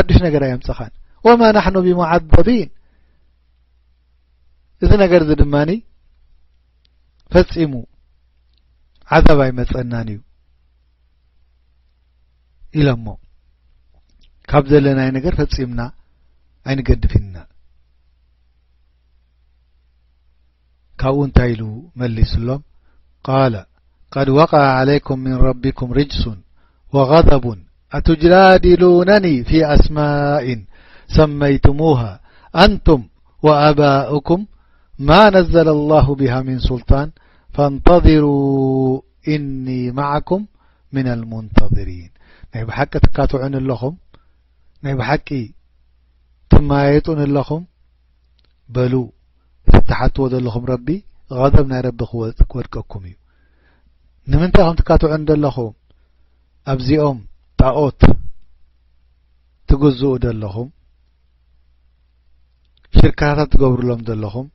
ሓድሽ ነገር ኣየምጸኻን። ወማ ናሕኑ ብሙዓዘቢን፣ እዚ ነገር እዚ ድማ ፈጺሙ ዓዛብ ኣይመጸናን እዩ ኢሎሞ። ካብ ዘለናይ ነገር ፈጺምና ኣይንገድፍን ኢና። ካብኡ እንታይ ኢሉ መሊስሎም? ቃለ ቀድ ወቀዐ ዓለይኩም ሚን ረቢኩም ርጅሱን ወገደቡን ኣቱጃዲሉነኒ ፊ ኣስማኢን ሰመይቱሙሃ ኣንቱም ወኣባኡኩም ማ ነዘለ ላሁ ቢሃ ሚን ሱልጣን ፈንተዚሩ ኢኒ መዓኩም ሚነል ሙንተዚሪን። ናይ ብሓቂ ትካትዑኒ ኣለኹም፣ ናይ ብሓቂ ትመያየጡኒ ኣለኹም። በሉ፣ እቲ እትሓትዎ ዘለኹም ረቢ፣ ገደብ ናይ ረቢ ክወ-፣ ክወድቀኩም እዩ። ንምንታይ ኢኹም ትካትዑኒ ዘለኹም? ኣብዚኦም ጣኦት ትግዝኡ ዘለኹም፣ ሽርካታት ትገብሩሎም ዘለኹም፣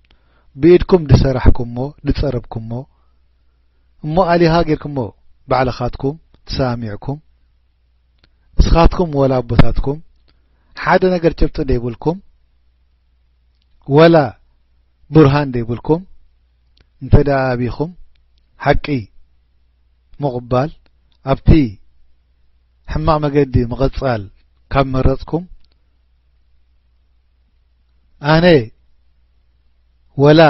ብኢድኩም ዝሰራሕኩሞ፣ ዝጸረብኩሞ፣ እሞ ኣሊሃ ጌርኩሞ፣ ባዕልኻትኩም ተሰማሚዕኩም፣ እስኻትኩም ወላ ኣቦታትኩም ሓደ ነገር ጭብጢ ዘይብልኩም፣ ወላ ቡርሃን ዘይብልኩም፣ እንተ ደኣ ኣቢኹም ሓቂ ምቕባል፣ ኣብቲ ሕማቕ መገዲ ምቕጻል ካብ መረጽኩም፣ ኣነ ወላ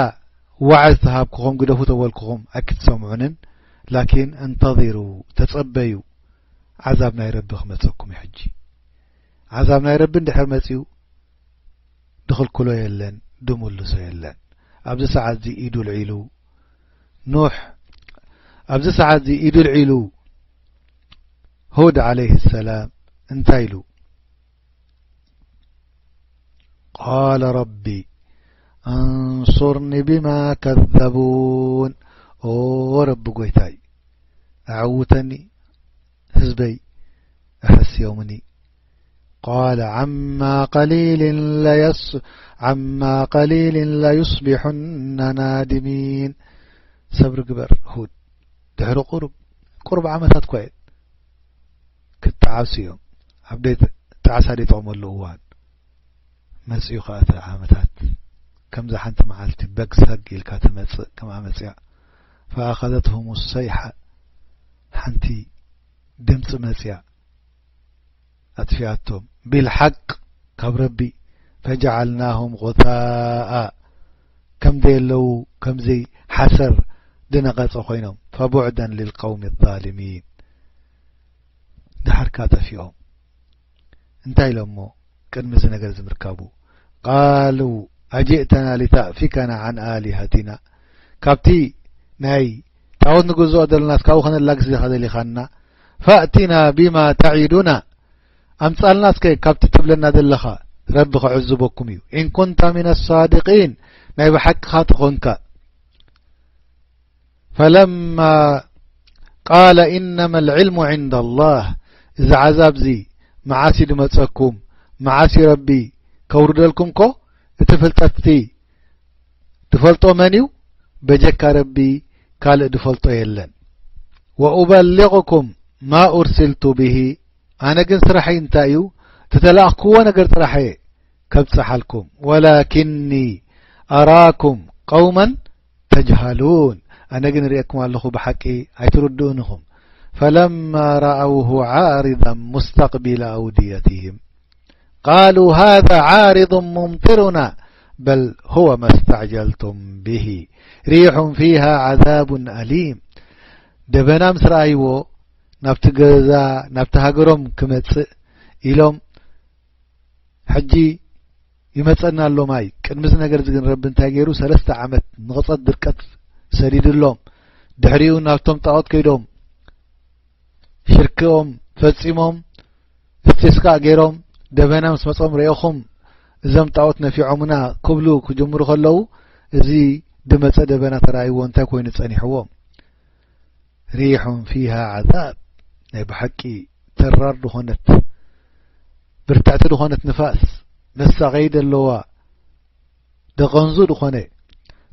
ዋዕዝ ተሃብኩኹም፣ ግደፉ ተበልኩኹም ኣይክትሰምዑንን፣ ላኪን እንተዚሩ፣ ተጸበዩ፣ ዓዛብ ናይ ረቢ ክመጸኩም እዩ። ሕጂ ዓዛብ ናይ ረቢ እንድሕር መጺኡ፣ ድኽልክሎ የለን፣ ድምልሶ የለን። ኣብዚ ሰዓት እዚ ኢዱ ኣልዒሉ ኑሕ፣ ኣብዚ ሰዓት እዚ ኢዱ ኣልዒሉ ሁድ ዓለይሂ ሰላም እንታይ ኢሉ? ቃለ ረቢ ኣንሱርኒ ቢማ ከዘቡን። ኦ ረቢ ጎይታይ፣ ኣዕውተኒ፣ ህዝበይ ኣሐስዮምኒ። ቃለ ዓማ ቀሊልን ለየስ-፣ ዓማ ቀሊልን ለዩስቢሑነ ናዲሚን። ሰብሪ ግበር ሁድ፣ ድሕሪ ቁሩብ፣ ቁሩብ ዓመታት እኳ እየን። ክጠዓሱ እዮም። ኣብ ደይ-፣ ጣዕሳ ደይጠቕመሉ እዋን መጺኡ ኸኣ እቲ ዓመታት። ከምዛ ሓንቲ መዓልቲ በግ ሰግ ኢልካ ትመጽእ ከምኣ መጺኣ። ፈኣኸዘትሁም ሰይሓ፣ ሓንቲ ድምጺ መጺኣ ኣጥፊኣቶም። ቢልሓቅ ካብ ረቢ። ፈጀዓልናሁም ጉሳኣ፣ ከም ዘየለዉ፣ ከምዘይ ሓሰር ድነቐጸ ኮይኖም። ፈቡዕደን ልልቀውሚ ዛሊሚን። ደሓር ከኣ ጠፊኦም። እንታይ ኢሎሞ? ቅድሚ እዚ ነገር እዚ ምርካቡ፣ ቃሉ ኣጅእተና ሊተእፊከና ዓን ኣሊሀቲና፣ ካብቲ ናይ ጣዖት ንግዝኦ ዘለናስ ካብኡ ከነላግስ ዲኻ ደሊኻና? ፈእቲና ቢማ ተዒዱና፣ ኣምጻልና እስከ ካብቲ ትብለና ዘለኻ፣ ረቢ ክዕዝበኩም እዩ። ኢን ኩንተ ሚነ ሳዲቂን፣ ናይ ብሓቅኻ ተኾንካ። ፈለማ ቃለ ኢነማ ልዕልሙ ዒንደ ላህ፣ እዚ ዓዛብ እዚ መዓስ እዩ ድመጸኩም፣ መዓስ እዩ ረቢ ከውርደልኩም እኮ፣ እቲ ፍልጠት እቲ ድፈልጦ መን እዩ? በጀካ ረቢ ካልእ ድፈልጦ የለን። ወኡበሊغኩም ማ ኡርሲልቱ ብሂ፣ ኣነ ግን ስራሐይ እንታይ እዩ? ዝተላእኽክዎ ነገር ጥራሕ እየ ከብጽሓልኩም። ወላኪኒ ኣራኩም ቀውመን ተጅሃሉን፣ ኣነ ግን እርእየኩም ኣለኹ ብሓቂ ኣይትርድኡን ኢኹም። ፈለማ ረኣውሁ ዓሪዳን ሙስተቅቢለ ኣውድየትህም ቃሉ ሃዛ ዓሪዱን ሙምጢሩና በል ሁወ መስተዕጀልቱም ብሂ ሪሑን ፊሃ ዓዛቡን ኣሊም። ደበና ምስ ረኣይዎ ናብቲ ገዛ ናብቲ ሃገሮም ክመጽእ ኢሎም ሕጂ ይመጸና ኣሎ ማይ። ቅድሚ እዚ ነገር እዚ ግን ረቢ እንታይ ገይሩ? ሰለስተ ዓመት ንቕጸት ድርቀት ሰዲድሎም። ድሕሪኡ ናብቶም ጣዖት ከይዶም ሽርክኦም ፈጺሞም፣ እስቲስቃእ ገይሮም፣ ደበና ምስ መጾም ርኤኹም እዞም ጣዖት ነፊዖምና ክብሉ ክጅምሩ ከለዉ፣ እዚ ድመጸ ደበና ተራእይዎ እንታይ ኮይኑ ጸኒሕዎም? ሪሑን ፊሃ ዓዛብ፣ ናይ ብሓቂ ተራር ዝኾነት፣ ብርትዕቲ ዝኾነት ንፋስ፣ መሳቐዪ ደለዋ፣ ደቐንዙ ዝኾነ፣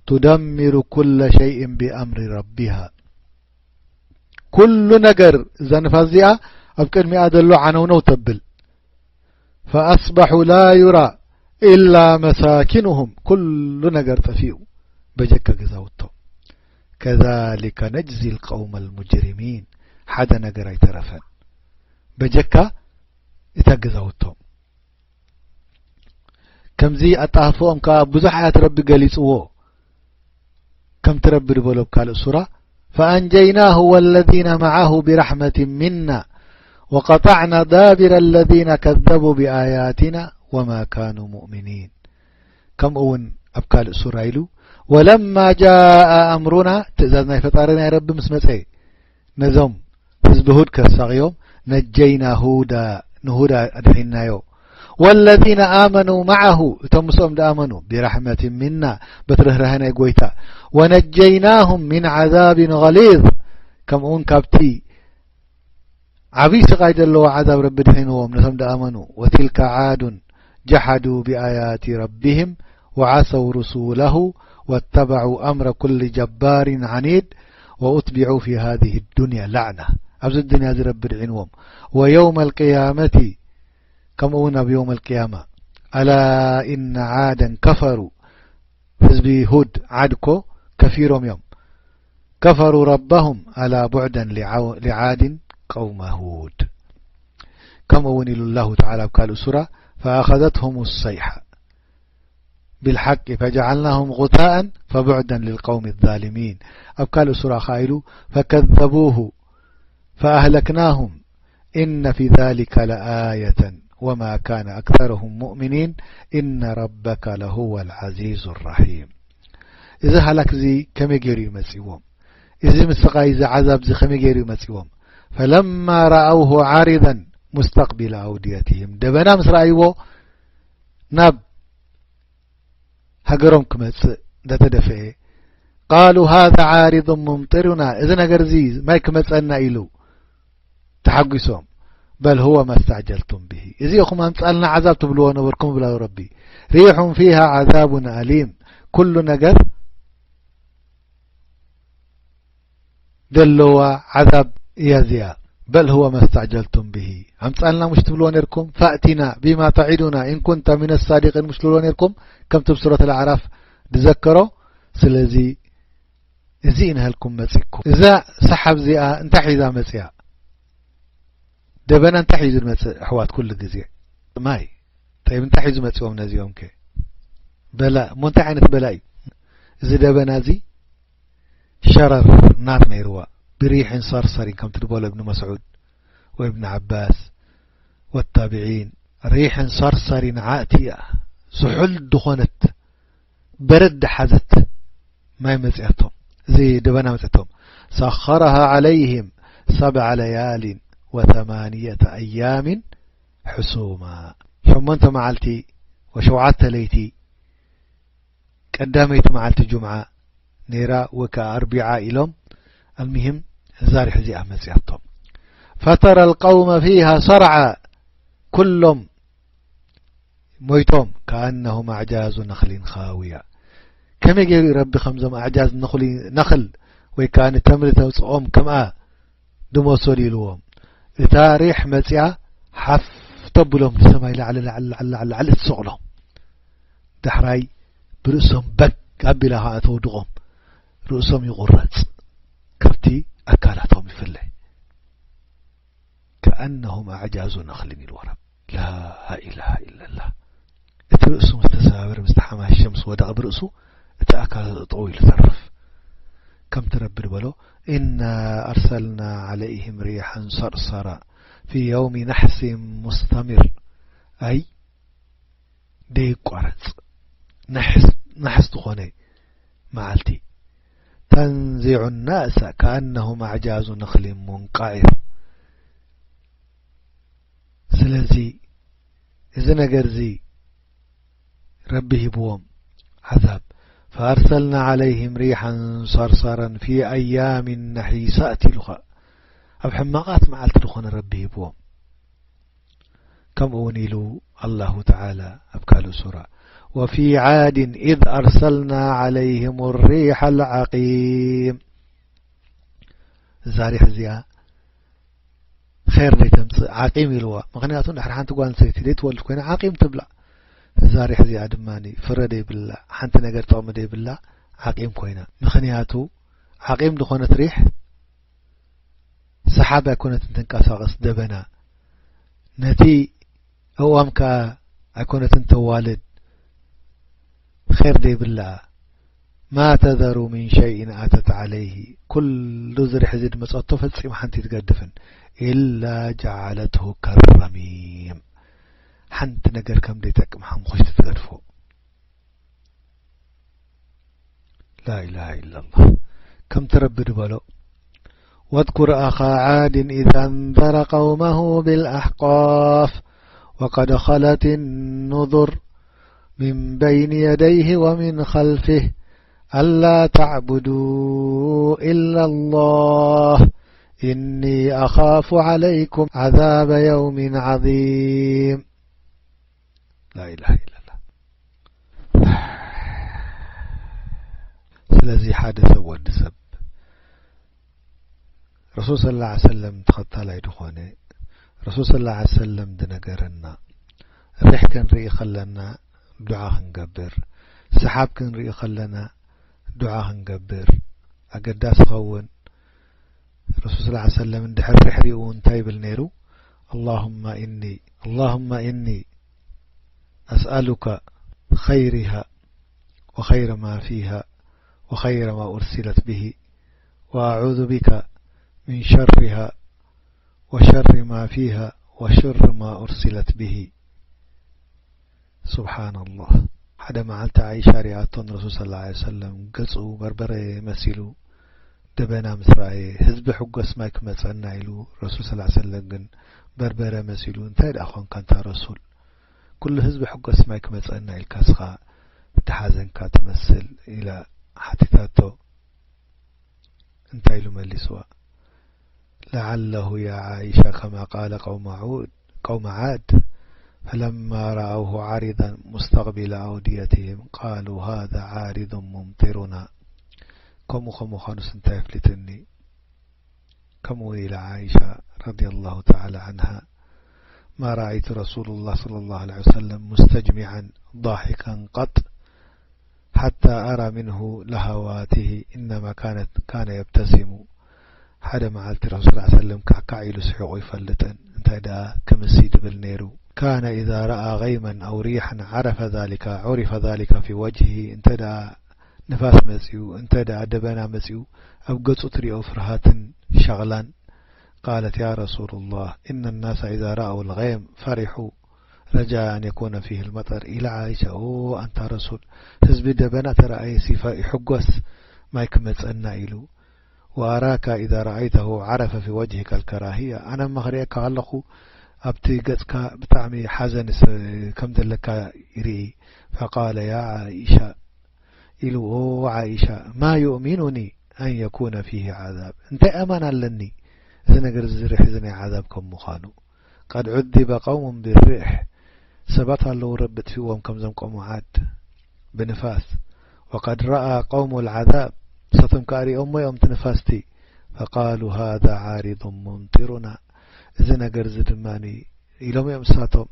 ቱደሚሩ ኩለ ሸይእን ቢኣምሪ ረቢሃ። ኩሉ ነገር እዛ ንፋስ እዚኣ ኣብ ቅድሚኣ ዘሎ ዓነውነው ተብል። فأصبحوا لا يرى إلا مساكنهم. ኩሉ ነገር ጠፊኡ፣ በጀካ ገዛውቶም። كذلك نجزي القوم المجرمين. ሓደ ነገር ኣይተረፈን፣ በጀካ እታ ገዛውቶም። ከምዚ ኣጣፍኦም ከኣ ብዙሕ ኣያት ረቢ ገሊጽዎ። ከምቲ ረቢ ዝበሎ ኣብ ካልእ ሱራ፣ فأنجيناه والذين معه برحمة منا وقطعنا دابر الذين كذبوا بآياتنا وما كانوا مؤمنين. ከምኡ እውን ኣብ ካልእ ሱራ ኢሉ፣ ولما جاء أمرنا፣ ትእዛዝ ናይ ፈጣሪ ናይ ረቢ ምስ መጸ፣ ነዞም ህዝቢ ሁድ ከሳቕዮም፣ ነጀይና ሁዳ፣ ንሁዳ ኣድሒንናዮ። ወለዚነ ኣመኑ መዓሁ፣ እቶም ምስኦም ደኣመኑ፣ ቢራሕመትን ሚና፣ በቲ ርህራሀ ናይ ጐይታ፣ ወነጀይናሁም ሚን ዓዛቢን ገሊዝ፣ ከምኡውን ካብቲ ዓብዪ ስቓይ ዘለዎ ዓዛብ ረቢ ድሒንዎም ነቶም ደኣመኑ። ወቲልከ ዓዱን ጀሓዱ ብኣያቲ ረቢህም ወዓሰው ሩሱለሁ ወተበዑ ኣምረ ኩሊ ጀባሪን ዓኒድ ወኡትቢዑ ፊ ሃዚህ ዱንያ ላዕና። ኣብዚ ዱንያ እዚ ረቢ ድዒንዎም። ወየውመ ልቅያመቲ፣ ከምኡ እውን ኣብ የውመ ልቅያማ። ኣላ ኢነ ዓደን ከፈሩ፣ ህዝቢ ሁድ ዓድ እኮ ከፊሮም እዮም። ከፈሩ ረበሁም ኣላ ቡዕደን ሊዓው-፣ ሊዓድን ቀውመ ሁድ። ከምኡ እውን ኢሉ ኣላሁ ተዓላ ኣብ ካልእ ሱራ፣ ፈኣኸዘትሁም ሰይሓ ብልሓቂ ፈጀዓልናሁም ጉታኣን ፈቡዕደን ልልቀውሚ ዛሊሚን። ኣብ ካልእ ሱራ ኸዓ ኢሉ፣ ፈከዘቡሁ ፈኣህለክናሁም ኢነ ፊ ዛሊከ ለኣየተን ወማ ካነ ኣክሰረሁም ሙእሚኒን ኢነ ረበከ ለሁወ ልዓዚዙ ራሒም። እዚ ሃላክ እዚ ከመይ ገይሩ እዩ መጺዎም? እዚ ምስቓይ፣ እዚ ዓዛብ እዚ ከመይ ገይሩ እዩ መጺዎም? ፈለማ ረኣውሁ ዓሪደን ሙስተቅቢለ ኣውድየትህም፣ ደበና ምስ ረኣይዎ፣ ናብ ሃገሮም ክመጽእ እንዳተደፍኤ፣ ቃሉ ሃዛ ዓሪዱን ሙምጢሩና፣ እዚ ነገር እዚ ማይ ክመጸና ኢሉ ተሓጒሶም። በል ሁወ መስተዕጀልቱም ብሂ፣ እዚ ኢኹም ኣምጻልና ዓዛብ ትብልዎ ነበርኩም ብላ ረቢ። ሪሑን ፊሃ ዓዛቡን ኣሊም፣ ኩሉ ነገር ደለዋ ዓዛብ እያ እዚኣ። በል ሁወ መስተዕጀልቱም ብሂ፣ ኣምጻልና ሙሽ ትብልዎ ነርኩም? ፈእቲና ቢማ ተዒዱና ኢን ኩንተ ሚነ ሳዲቂን ሙሽ ትብልዎ ነርኩም? ከምቲ ኣብ ሱረት ኣልኣዕራፍ ዝዘከሮ። ስለዚ እዚ እዩ ንሃልኩም መጺእኩም። እዛ ሰሓብ እዚኣ እንታይ ሒዛ መጺኣ? ደበና እንታይ ሒዙ ዝመጽእ ኣሕዋት? ኩሉ ግዜ ማይ። ጠይብ፣ እንታይ ሒዙ መጺኦም ነዚኦም ከ? በላእ። እሞ እንታይ ዓይነት በላእ እዩ? እዚ ደበና እዚ ሸረር ናር ነይርዋ። ብሪሕን ሰርሰሪን ከምቲ ዝበሎ እብኒ መስዑድ ወእብኒ ዓባስ ወታቢዒን፣ ሪሕን ሰርሰሪን ዓእቲ እያ። ዝሑል ዝኾነት በረድ ሓዘት ማይ መጺኣቶም። እዚ ደበና መጺኣቶም። ሰኸረሃ ዓለይህም ሰብዐ ለያሊን ወተማንየተ ኣያሚን ሕሱማ። ሸሞንተ መዓልቲ ወሸውዓተ ለይቲ፣ ቀዳመይቲ መዓልቲ ጁምዓ ነይራ፣ ወይ ከኣ ኣርቢዓ ኢሎም። ኣልሙሂም፣ እዛ ሪሕ እዚኣ መጺኣቶም። ፈተረ ልቀውመ ፊሃ ሰርዓ፣ ኩሎም ሞይቶም። ከኣነሁም ኣዕጃዙ ነኽሊን ኻውያ። ከመይ ገይሩ እዩ ረቢ ከምዞም ኣዕጃዝ ነኽሊ፣ ነኽል ወይ ከኣ ንተምሪ ተውጽኦም ከምኣ ድመሰሉ ኢልዎም። እታ ሪሕ መጺኣ ሓፍ ተብሎም ንሰማይ ላዕሊ፣ ላዕሊ፣ ላዕሊ፣ ላዕሊ፣ ላዕሊ ትሰቕሎም። ዳሕራይ ብርእሶም በግ ኣቢላ ኸዓ ተውድቖም። ርእሶም ይቑረጽ፣ ካብቲ ኣካላቶም ይፍለ። ከኣነሁም ኣዕጃዙ ነኽሊን ኢልዎ ረቢ። ላኢላሃ ኢለላህ። እቲ ርእሱ ምስ ተሰባበረ፣ ምስ ተሓማሸ፣ ምስ ወደቐ ብርእሱ፣ እቲ ኣካል ጠጠው ኢሉ ተርፍ። ከምቲ ረቢ ዝበሎ፣ ኢና ኣርሰልና ዓለይህም ሪሓን ሰርሰራ ፊ የውሚ ናሕሲን ሙስተሚር። ኣይ ደይቋረጽ ናሕስ፣ ናሕስ ዝኾነ መዓልቲ። ተንዚዑ ናእሰ ከኣነሁም ኣዕጃዙ ነኽሊን ሙንቀዒር። ስለዚ እዚ ነገር እዚ ረቢ ሂብዎም ዓዛብ። ፈኣርሰልና ዓለይህም ሪሓን ሰርሰረን ፊ ኣያሚን ነሒሳት ኢሉኻ። ኣብ ሕማቓት መዓልቲ ዝኾነ ረቢ ሂብዎም። ከምኡ እውን ኢሉ ኣላሁ ተዓላ ኣብ ካልእ ሱራ፣ ወፊ ዓድን ኢዝ ኣርሰልና ዓለይህም ሪሓ ልዓቂም። እዛ ሪሕ እዚኣ ኸይር ደይተምጽእ፣ ዓቂም ኢልዋ። ምኽንያቱ፣ ድሕሪ ሓንቲ ጓል ኣንስተይቲ ደይትወልድ ኮይና፣ ዓቂም ትብላ። እዛ ሪሕ እዚኣ ድማ ፍረ ደይብላ፣ ሓንቲ ነገር ጥቕሚ ደይብላ፣ ዓቂም ኮይና። ምኽንያቱ፣ ዓቂም ዝኾነት ሪሕ፣ ሰሓብ ኣይኮነትን ትንቀሳቐስ፣ ደበና። ነቲ ኣእዋም ከኣ ኣይኮነትን ተዋልድ፣ ኸይር ደይብላ። ማ ተዘሩ ሚን ሸይእን ኣተት ዓለይሂ፣ ኩሉ እዚ ሪሕ እዚ ዝመጸቶ ፈጺሙ ሓንቲ ትገድፍን። ኢላ ጀዓለትሁ ከረሚም፣ ሓንቲ ነገር ከም ዘይጠቅም ሓሙኽሽቲ ትገድፎ። لا إله إلا الله. ከምቲ ረቢ ዝበሎ، واذكر أخا عاد إذ أنذر قومه بالأحقاف وقد خلت النذر من بين يديه ومن خلفه ألا تعبدوا إلا الله إني أخاف عليكم عذاب يوم عظيم. لا إله إلا الله. ስለዚ ሓደ ሰብ፣ ወዲ ሰብ፣ ረሱል ሰለላሁ ዐለይሂ ወሰለም ተኸታላይ ዝኾነ፣ ረሱል ሰለላሁ ዐለይሂ ወሰለም ዝነገረና፣ ሪሕ ክንርኢ ከለና ዱዓ ክንገብር፣ ሰሓብ ክንርኢ ከለና ዱዓ ክንገብር ኣገዳሲ ይኸውን። ረሱል ሰለላሁ ዐለይሂ ወሰለም እንድሕር ሪሕ ሪኡ እንታይ ይብል ነይሩ? اللهم إني، اللهم إني أسألك خيرها وخير ما فيها وخير ما أرسلت به، وأعوذ بك من شرها وشر ما فيها وشر ما أرسلت به. ሱብሓነላህ። ሓደ መዓልቲ ዓይሻ ሪኣቶ ንረሱል ሰለላሁ ዐለይሂ ወሰለም፣ ገጹ በርበረ መሲሉ፣ ደበና ምስ ረኣየ፣ ህዝቢ ሕጎስ ማይ ክመጸና ኢሉ፣ ረሱል ሰለላሁ ዐለይሂ ወሰለም ግን በርበረ መሲሉ፣ እንታይ ደኣ ኾንካ እንታ ረሱል? ኩሉ ህዝቢ ሕጎስ ማይ ክመጸና ኢልካ፣ እስኻ እተሓዘንካ ትመስል፣ ኢላ ሓቲታቶ። እንታይ ኢሉ መሊስዋ? لعله يا عائشة كما قال قوم عود، قوم عاد، فلما رأوه عارضا مستقبل أوديتهم قالوا هذا عارض ممطرنا. ከምኡ ከምኡ ዃኑስ እንታይ ኣፍሊጥኒ? ከምኡ ኢላ ዓኢሻ ረዲየላሁ ተዓላ ዐንሃ፣ ما رأيت رسول الله صلى الله عليه وسلم مستجمعا ضاحكا قط حتى أرى منه لهواته إنما كانت، كان يبتسم. ሓደ መዓልቲ ረሱል ሰለላሁ ዐለይሂ ወሰለም ካዕካዕ ኢሉ ስሒቑ ይፈልጥን፣ እንታይ ደኣ ክምሲ ድብል ነይሩ። كان إذا رأى غيما أو ريحا عرف ذلك، عرف ذلك في وجهه، እንተ ደኣ ንፋስ መጺኡ፣ እንተ ደኣ ደበና መጺኡ፣ ኣብ ገጹ ትሪኦ ፍርሃትን ሸቕላን። قالت يا رسول الله إن الناس إذا رأوا الغيم فرحوا رجاء أن يكون فيه المطر، ኢላ ዓኢሻ፣ ኦ ኣንታ ረሱል፣ ህዝቢ ደበና ተረኣየሲ ፈ-፣ ይሕጎስ፣ ማይ ክመጸና ኢሉ። وأراك إذا رأيته عرف في وجهك الكراهية، ኣነ እማ ክርእየካ ከለኹ ኣብቲ ገጽካ ብጣዕሚ ሓዘን ስ-፣ ከም ዘለካ ይርኢ። فقال يا عائشة، ኢሉ፣ ኦ ዓኢሻ፣ ما يؤمنني أن يكون فيه عذاب، እንታይ ኣማን ኣለኒ እዚ ነገር እዚ ሪሕ እዚ ናይ ዓዛብ ከም ምዃኑ? قد عذب قوم بالريح، ሰባት ኣለዉ ረቢ ኣጥፊእዎም ከምዞም ቆሙ ዓድ ብንፋስ። وقد رأى قوم العذاب، ንሳቶም ከኣ ሪኦሞ እዮም እቲ ንፋስቲ። فقالوا هذا عارض ممطرنا، እዚ ነገር እዚ ድማ ኢሎም እዮም እሳቶም፣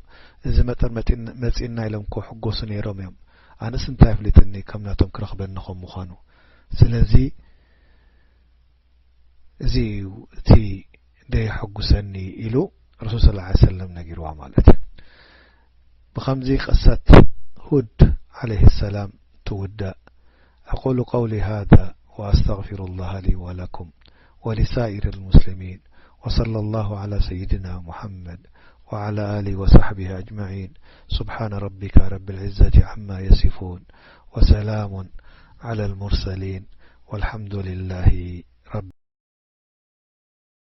እዚ መጠር መጢን-፣ መጺእና ኢሎም ክሕጎሱ ነይሮም እዮም። ኣነስ እንታይ ኣፍሊጥኒ ከም ናቶም ክረኽበኒ ከም ምዃኑ። ስለዚ እዚ እዩ እቲ ደየሐጉሰኒ ኢሉ ረሱል ሰለላሁ ዐለይሂ ወሰለም ነጊርዋ ማለት እዩ። ብኸምዚ ቅሰት ሁድ ዐለይሂ ሰላም ትውዳእ። أقول قولي هذا وأستغفر الله لي ولكم ولسائر المسلمين، وصلى الله على سيدنا محمد وعلى آله وصحبه أجمعين. سبحان ربك رب العزة عما يصفون، وسلام على المرسلين، والحمد لله رب